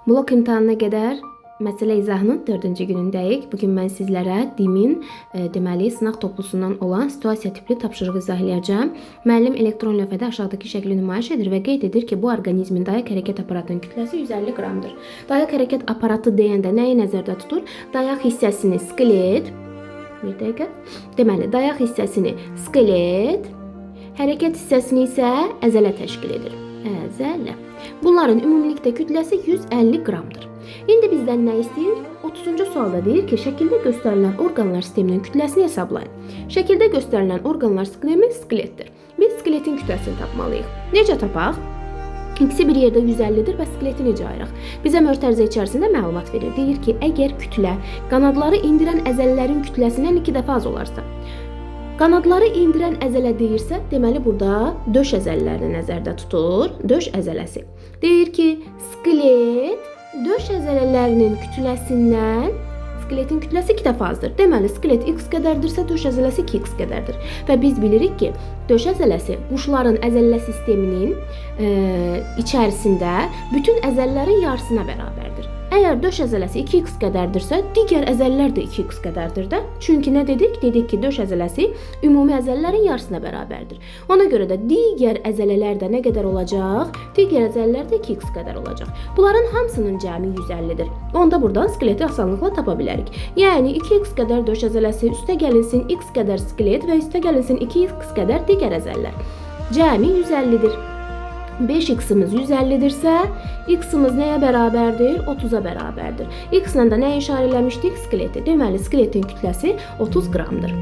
Blok imtahanına qədər məsələ izahının 4-cü günündəyik. Bu gün mən sizlərə DİM-in deməli sınaq toplusundan olan situasiya tipli tapşırığı izah eləyəcəm. Müəllim elektron lövhədə aşağıdakı şəkli nümayiş edir və qeyd edir ki, bu orqanizmin dayaq hərəkət aparatının kütləsi 150 qramdır. Dayaq hərəkət aparatı deyəndə nəyi nəzərdə tutur? Dayaq hissəsini skelet, bir dəqiqə. Deməli, dayaq hissəsini skelet, hərəkət hissəsini isə əzələ təşkil edir. Əzələ. Bunların ümumilikdə kütləsi 150 qramdır. İndi bizdən nə istəyir? 30-cu sualda deyir ki, şəkildə göstərilən orqanlar sisteminin kütləsini hesablayın. Şəkildə göstərilən orqanlar sistemi skeletdir. Biz skeletin kütləsini tapmalıyıq. Necə tapaq? İkisi bir yerdə 150-dir və skeleti necə ayıraq? Bizə mötərizə içərisində məlumat verir. Deyir ki, əgər kütlə qanadları endirən əzələlərin kütləsindən 2 dəfə az olarsa, qanadları endirən əzələ deyirsə, deməli burada döş əzələlərini nəzərdə tutur. Döş əzələsi. Deyir ki, skelet döş əzələlərinin kütləsindən skeletin kütləsi 2 dəfə azdır. Deməli, skelet x qədərdirsə, döş əzələsi 2x qədərdir. Və biz bilirik ki, döş əzələsi quşların əzələ sisteminin içərisində bütün əzələlərin yarısına bərabərdir. Əgər döş əzələsi 2x qədərdirsə, digər əzələlər də 2x qədərdir də. Çünki nə dedik? Dedik ki, döş əzələsi ümumi əzələlərin yarısına bərabərdir. Ona görə də digər əzələlər də nə qədər olacaq? Digər əzələlər də 2x qədər olacaq. Bunların hamısının cəmi 150-dir. Onda buradan skeleti asanlıqla tapa bilərik. Yəni 2x qədər döş əzələsi, üstə gəlinsin x qədər skelet və üstə gəlinsin 2x qədər digər əzələlər. Cəmi 150-dir. 5x-imiz 150-dirsə, x-imiz nəyə bərabərdir? 30-a bərabərdir. X ilə də nəyi işarə eləmişdik? Skeleti. Deməli, skeletin kütləsi 30 qramdır.